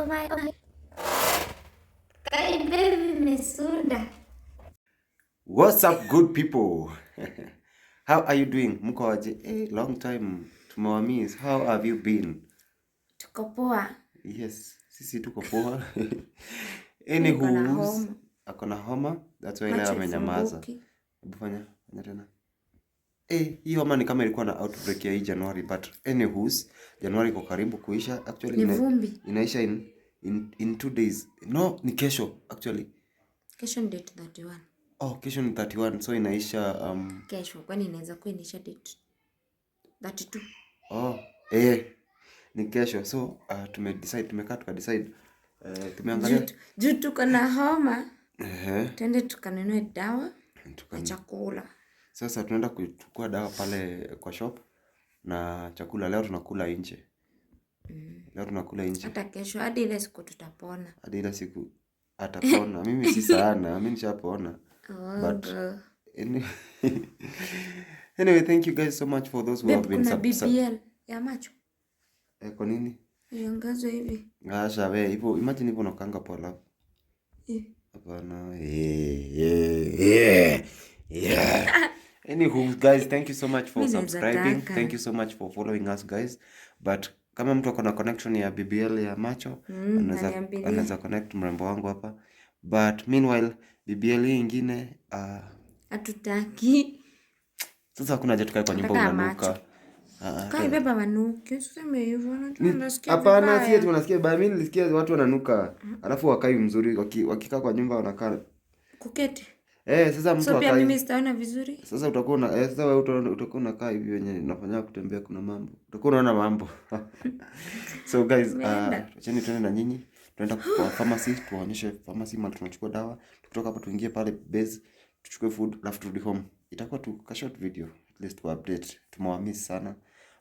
my, oh my. Kai baby nimesunda. What's up good people? How are you doing? Mko aje? Eh, long time tumewamiss. How have you been? Tuko poa. Yes, sisi tuko poa. Niko na Anywho, homa. ako na homa. That's why leo Macho amenyamaza. ifunguki. Hebu fanya, fanya tena. Eh, hii homa ni kama ilikuwa na outbreak ya hii January, but anywho's, January iko karibu kuisha. Actually Ni vumbi. inaisha in 2 days. No, ni kesho actually. Kesho ni date 31. Oh, kesho ni 31, so inaisha Kesho kwani inaweza kuwa inaisha date 32. Oh, eh, ni kesho. So, tumedecide, tumekaa tukadecide. Tumeangalia. Juu tuko na homa. Ehe. Twende tukanunue dawa na chakula. Sasa tunaenda kuchukua dawa pale kwa shop na chakula. Leo tunakula nje. Leo tunakula nje. Hata kesho hadi ile siku tutapona. Hadi ile siku atapona. Mimi si sana, mimi nishapona. But Uongo. anyway, thank you guys so much for those who Babe, have been kuna BBL ya macho. Eh, kwa nini? Iongezwe hivi. Asha we, hivyo imagine hivyo unakaanga poa love. Eh. Hapana. Yeah. Anywho, guys, thank you so much for Mi naweza subscribing. taka. Thank you so much for following us, guys. But kama mtu akona connection ya BBL ya macho, aniambilie. anaweza connect mrembo wangu hapa. But meanwhile, BBL hii ingine Hatutaki. sasa hakuna haja tukae kwa nyumba Nataka ya unanuka. macho. Kai beba wanuke, usiseme hivyo, unajua nasikia Hapana, si vibaya. eti unasikia vibaya. Mimi nilisikia watu wananuka. Alafu wakai mzuri wakikaa kwa nyumba wanakaa. Kuketi. Eh, sasa mtu So pia hakai. mimi sitaona vizuri. Sasa utakuwa una sasa wewe utakuwa unakaa hivi wenye nafanya kutembea kuna mambo. Utakuwa unaona mambo. So guys, Umeenda. acheni tuende na nyinyi. Tunaenda kwa pharmacy, tuwaonyeshe pharmacy mahali tunachukua dawa. Tukitoka hapo tuingie pale base, tuchukue food, alafu turudi home. Itakuwa tu ka short video, at least tu update. Tumewamiss sana,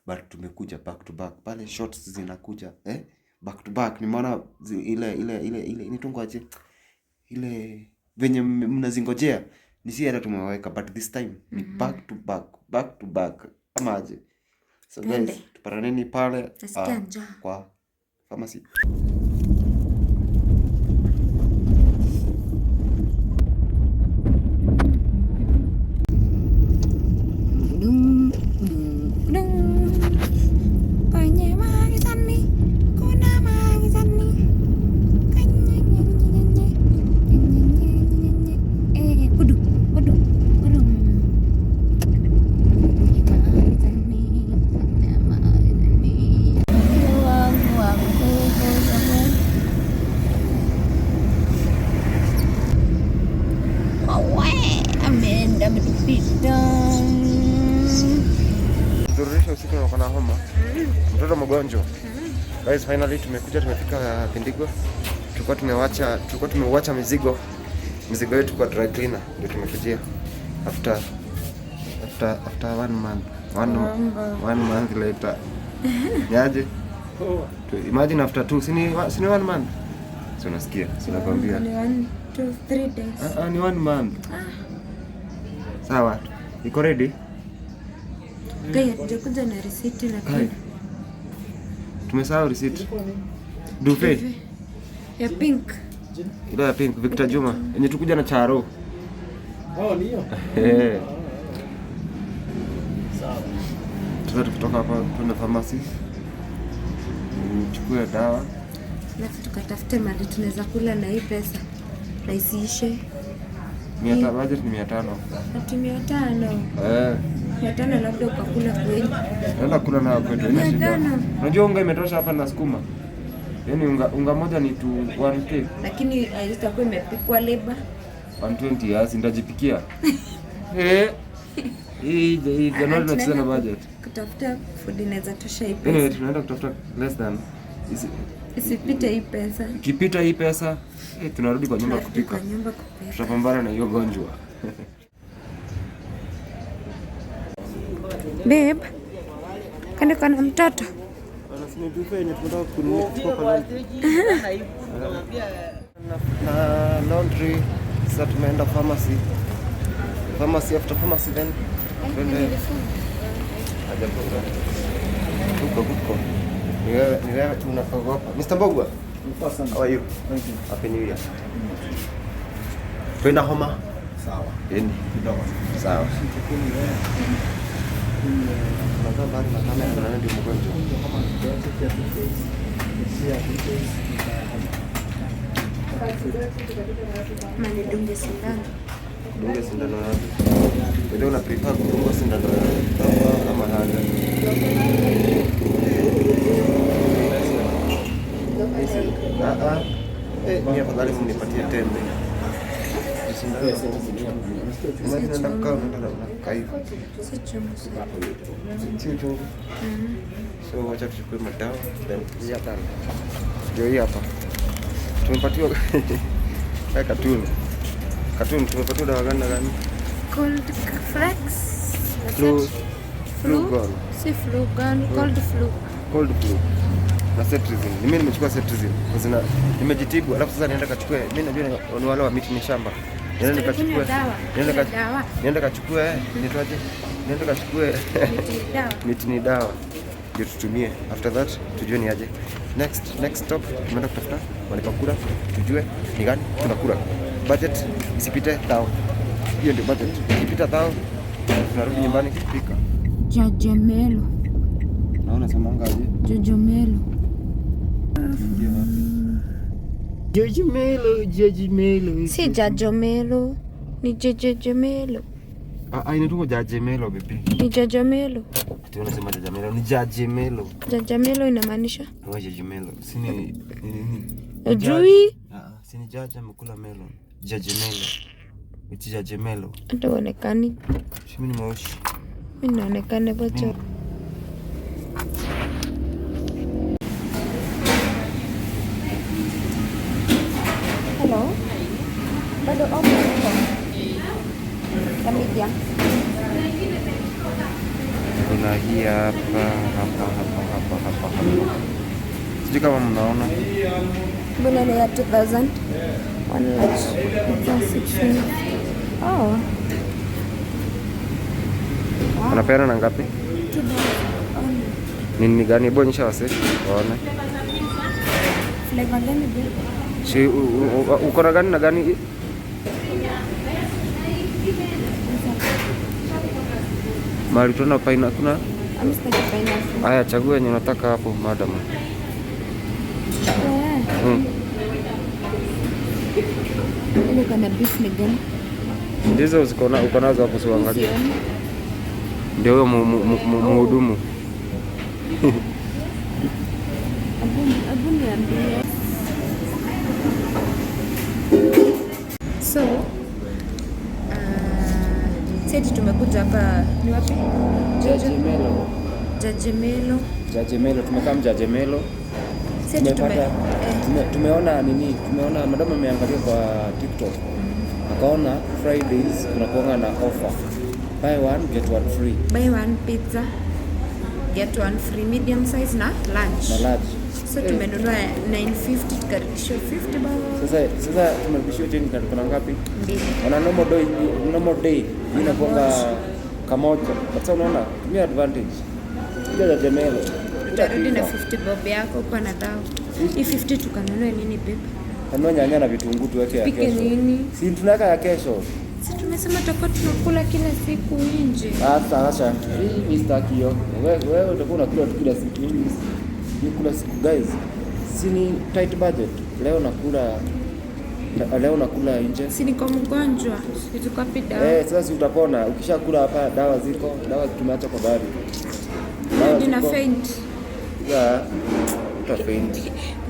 but tumekuja back to back. Pale shots zinakuja, eh? Back to back. Nimeona ile ile ile ile inaitwa aje? Ile venye mnazingojea ni si hata tumewaweka, but this time ni back to back, back to back ama aje? So guys, Twende. tupataneni pale Nasikia njaa. kwa pharmacy. Dung, dung, dung. Kwenye magizani, kuna magizani. Kwenye, nye, nye, nye, nye, nye, nye, nye, nye. Eh, kudu, kudu, kudu. Kwenye magizani, kuna magizani. Wangu, wangu, wangu. Wawe, ameenda ametupita. Tururisha usiku na na homa. Mtoto mgonjwa. Guys, finally tumekuja, tumefika Thindigua. Tulikuwa tumeuacha mizigo yetu kwa dry cleaner, ndio tumekujia after one month. One month later. Niaje? Imagine after two, si ni 1 month? Si unasikia? Si nakwambia. Ni 1, 2, 3 days. Ah, ah, ni 1 month. Sawa. Iko ready? Kai, hatujakuja na risiti Kai. lakini Tumesahau receipt. Dufe. ya pink. Ile ya pink Victor Juma. Yenye tukuja na Charo. Oh, ni hiyo. Eh. Sawa. Sasa tukitoka hapa tuende pharmacy. Nichukue dawa. Alafu tukatafute mali tunaweza kula na hii pesa na isiishe. Budget ni 500. Ati 500. Eh. 500 labda ukakula kweli. Naenda kula nayo kwetu, haina Mia shida. tano. Unajua unga imetosha hapa na sukuma. Yaani unga moja ni 1K. Lakini haitakuwa imepikwa leba. 120 yes, nitajipikia. Eh. Hii Januari tunacheza na budget. Kutafuta food inaweza tosha hii Anyway, pesa. tunaenda kutafuta less than Isipite hii pesa. ikipita hii pesa, tunarudi kwa nyumba Tunarudi kupika. kwa nyumba kupika. Tutapambana na hiyo gonjwa. Babe, kwani kuna mtoto? Na laundry. Sasa tumeenda pharmacy. Pharmacy after pharmacy then twende hajafunga. Huko huko. Ni wewe unaogopa. Mr. Mbogwa. How are you? Thank you. Happy New Year. Twenda homa? Sawa. Yaani Kidogo. sawa. Unakaa mbali na kamera na nani ndio mgonjwa? Manidunge sindano. Kudunga sindano wapi? Wewe una prefer kudungwa sindano hapa ama haja? Ah ah. Eh, mimi afadhali mnipatie tembe. Sindano. Imagine unaenda kukaa unaenda unakaa hivi. Si chungu sana. Si uchungu. So wacha tuchukue madawa then ndio hii hapa. Tumepatiwa haya katuni. Katuni tumepatiwa dawa gani na gani? Cold flex. Flu flu gone. Si flu gone, cold flu. Cold flu na cetirizine. Mimi nimechukua cetirizine kwa zina nimejitibu, alafu sasa nienda kachukue. Mimi najua ni wale wa miti ni shamba. Nienda nikachukue. Dawa. Nienda Kunywa dawa. Nienda kachukue, nitwaje? Nienda kachukue Miti dawa. miti ni dawa ndio tutumie. After that tujue ni aje. Next stop tumeenda kutafuta mahali pa kula, tujue ni gani tunakula. Budget isipite thao. Hiyo ndio budget. Ikipita thao tunarudi nyumbani kupika. Jajamelo. Naona samanga aje? Jojomelo. Ndio wapi? Judge Melo, Judge Melo. Si jajomelo. Ni jejejemelo. Ah, ah, inaitwa Jajemelo baby. Ni jajamelo. Ati unasema Jajamelo, ni Jajemelo. Jajamelo inamaanisha Wewe Jajemelo, si ni ni nini? ujui Ah, ah, si ni jaji amekula melon. Jajemelo. Iti Jajemelo. hata uonekani. Si mimi ni mweusi. Mi naonekana pacho. Hello. Bado open uko? Ya media. Kuna hii hapa hapa hapa hapa hapa hapa. Sijui kama mnaona. Mbona ni ya 2000? One large pizza 16. Oh. Wanapeana na ngapi? 2000 only. Nini gani? Hebu onyesha wase waone. Flavor gani babe? Si uko na gani na gani? Mahali tunaona paina kuna Ami sitaki pineapple. haya, chagua yenye unataka hapo madam. Eh, Ile kuna beef ni gani? Ndizo ziko na uko nazo hapo, si uangalie. Sioni. Ndio huyo mhudumu. Hebu niambie. So, sisi tumekuja hapa ni wapi? Judge Melo. Jajemelo. Judge Melo, tumekaa Judge Melo. Sisi tume Tumepata tumeona nini? Tumeona madam ameangalia kwa TikTok. Akaona Fridays kuna kuanga na offer. Buy one get one free. Buy one pizza get one free medium size na lunch. Na large. So tumenunua 950 tukarudishiwa 50 bob. Sasa tumerudishiwa change na tuko na ngapi? Mbili. Ona normal day, normal day hii inakuanga kamoja. But sasa unaona tumia advantage. Kuja Jajemelo. Utarudi na 50 bob yako kwa na dhao. Hii 50 tukanunue nini babe? Kanunua nyanya na vitunguu tuweke ya Pike kesho. nini? Si tunaweka ya kesho. Si tumesema tutakuwa tunakula kila siku nje. Sasa acha. Hii mimi sitaki hiyo. Wewe utakuwa unakula tu kila siku. Mimi kula siku guys. Si ni tight budget. Leo nakula nje. Si niko mgonjwa. Si tuko wapi dawa? Eh, sasa si utapona. Ukishakula hapa dawa ziko, dawa tumeacha kwa gari. Dawa Nina ziko. faint. Yeah. Uta faint.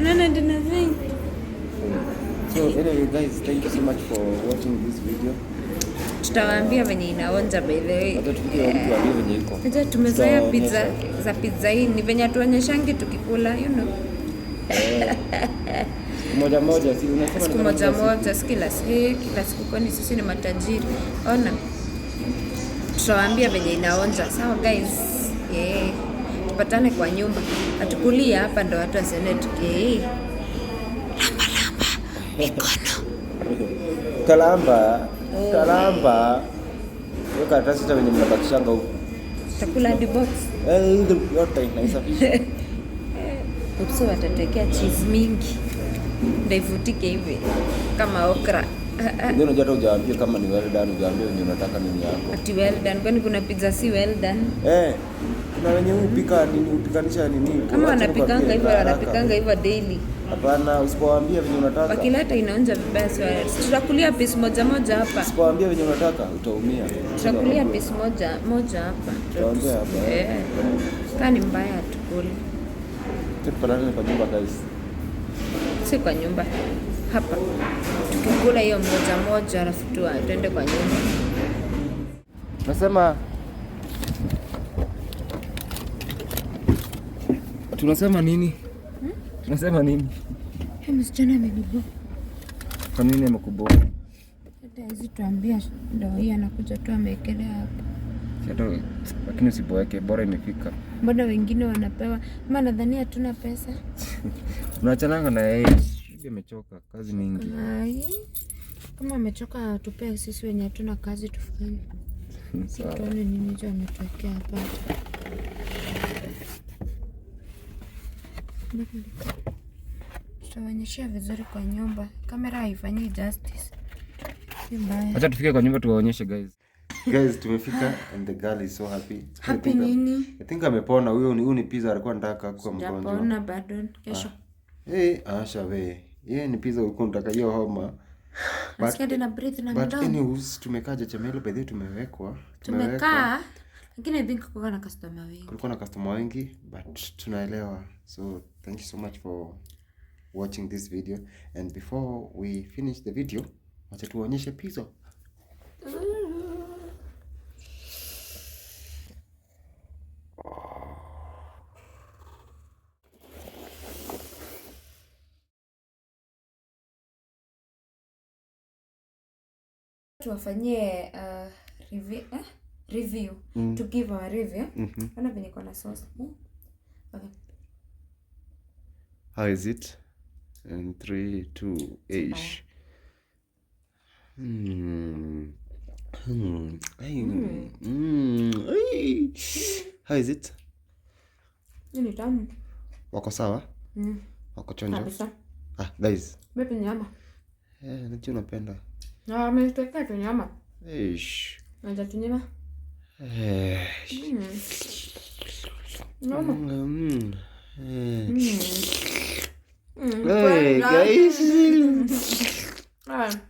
Nana nina faint. So anyway guys, thank you so much for watching this video. Tutawaambia venye inaonja by the way. Hata tufike mtu aliye venye iko. Unajua tumezoea pizza Tutaonyesha. za pizza hii ni venye hatuonyeshangi tukikula, you know. Siku moja moja, si unasema Siku ni moja kama kila moja, si kila siku, kila siku kwani sisi ni matajiri. Ona. Tutawaambia venye inaonja. Sawa guys. Yeah. Tupatane kwa nyumba. Hatukulia hapa ndo watu wasione tuki. Lamba lamba. Mikono. siku. Kalamba, kalamba. Hiyo karatasi hata venye mnabakishanga huku. Tutakula hadi box. Eh, yote naisafisha. Upso watatuwekea cheese mingi. Ndio ivutike hivi kama okra. Ndio unajua hata hujaambia kama ni well done, hujaambia wenye unataka nini yako. Ati well done. Kwani kuna pizza si well done? Eh, kuna wenye hupika nini, hupikanisha nini. Kama Wacha wanapikanga nikwambie, hivyo, haraka. wanapikanga hivyo daily. Hapana, usipowaambia venye unataka. Wakileta inaonja vibaya, si tutakulia piece moja moja hapa. Usipowaambia venye unataka utaumia. Tutakulia piece moja moja hapa. Tutaongea hapa, eh. Eh. Kaa ni mbaya tukule. Tupatane kwa nyumba guys. Si kwa nyumba. Hapa. Tukikula hiyo moja moja alafu tuende kwa nyumba. Tunasema tunasema nini? Tunasema nini? Hey, msichana amenibo. Kwa nini amekuboa? Hata hizi tuambia ndio hii anakuja tu ameekelea hapa. Hata lakini usiboeke, bora imefika. Mbona wengine wanapewa? Ama nadhani hatuna pesa. Unaachananga na yeye. Bibi amechoka, kazi mingi. Ai. Kama amechoka tupee sisi wenye hatuna kazi tufanye. Sawa. Tuone nini hicho ametuwekea hapa. Tutaonyeshea vizuri kwa nyumba. Kamera haifanyi justice. Si mbaya. Acha tufike kwa nyumba tuwaonyeshe guys. Guys, tumefika and the girl is so happy. Happy nini? I think amepona. Huyo ni huyu ni pizza alikuwa anataka kuwa mgonjwa. Sijapona bado. Kesho. Eh, asha we. Yeye ni pizza ulikuwa unataka hiyo homa. Nasikia tena breathe na But mdomo. anyways, tumekaa Jachamelo by the way tumewekwa. Tumekaa lakini I think kulikuwa na customer wengi. Kulikuwa na customer wengi but tunaelewa. So thank you so much for watching this video, and before we finish the video, wacha tuonyeshe pizza. Tuwafanyie review, review. To give our review. Ona venye iko na sauce. Okay. How is it? In 3, 2, ish. Ay. How is it? Hii ni tamu. Wako sawa? Wako chonjo? Kabisa. Ah, guys. Vipi nyama? Eh, najua unapenda. Na ametuwekea tu nyama. Ish. Hajatunyima. Eh. Nyama. Eh. Hey, guys.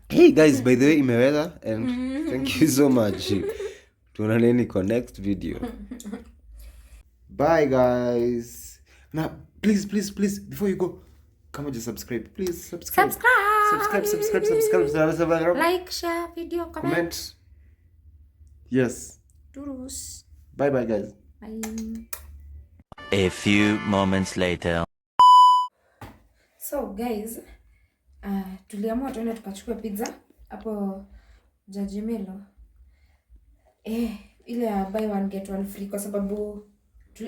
Hey guys, by the way, imeweza and thank you so much. Tuonaneni kwa next video. Bye guys. Now, please, please, please, before you go, come just subscribe. Please subscribe. Subscribe. Subscribe, subscribe, subscribe, subscribe. Like, share video, comment. Comment. Yes. Turus. Bye bye guys. Bye. A few moments later. So guys, tuliamua tuende tukachukue pizza hapo Jajimelo. Ile ya buy one get one free kwa sababu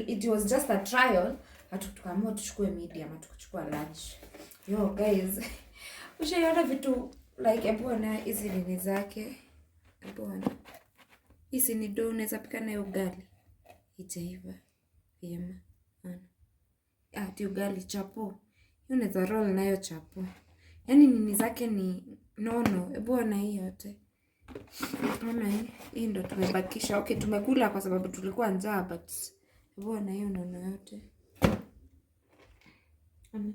it was just a trial. Hatu tukaamua tuchukue medium, hatukuchukua large. Yo guys, ushaiona vitu like hebu ona hizi nini zake. Hebu ona. Hizi ni dough unaweza pika nayo ugali. Itaiva vyema. Ona. Ati ugali chapo. Hiyo unaweza roll nayo chapo. Yaani nini zake ni nono. Hebu ona hii yote. Ona hii. Hii ndo tumebakisha. Okay, tumekula kwa sababu tulikuwa njaa, but hebu ona hiyo nono yote. Ona.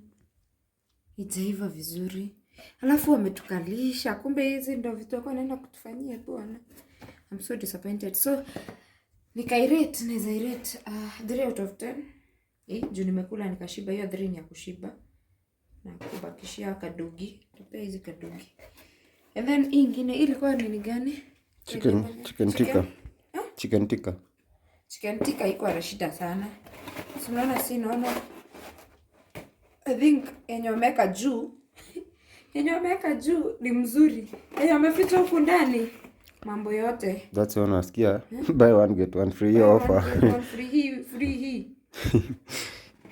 Itaiva vizuri. Alafu wametukalisha. Kumbe hizi ndo vitu walikuwa wanaenda kutufanyia bwana. I'm so disappointed. So nikairate, naweza irate 3 out of 10. Juu nimekula nikashiba, hiyo 3 ni ya kushiba. Na kubakishia kadugi. Tupea hizi kadugi. And then hii ingine hii ilikuwa nini gani? Chicken tikka. Chicken tikka. Chicken tikka iko na shida sana. Si unaona, si naona. I think yenye wameweka juu. Yenye wameweka juu ni mzuri. Yenye wameficha huku ndani mambo yote. That's why unasikia buy one get one free hiyo offer. One get one free hii, free hii.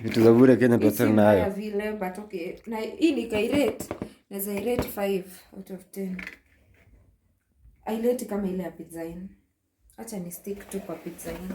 Vitu za bure Kenya Hii si tuachane mbaya nayo. vile, but okay. Na hii nikairate, naweza irate 5 out of 10. Aileti kama ile ya Pizza Inn. Acha ni stick tu kwa Pizza Inn.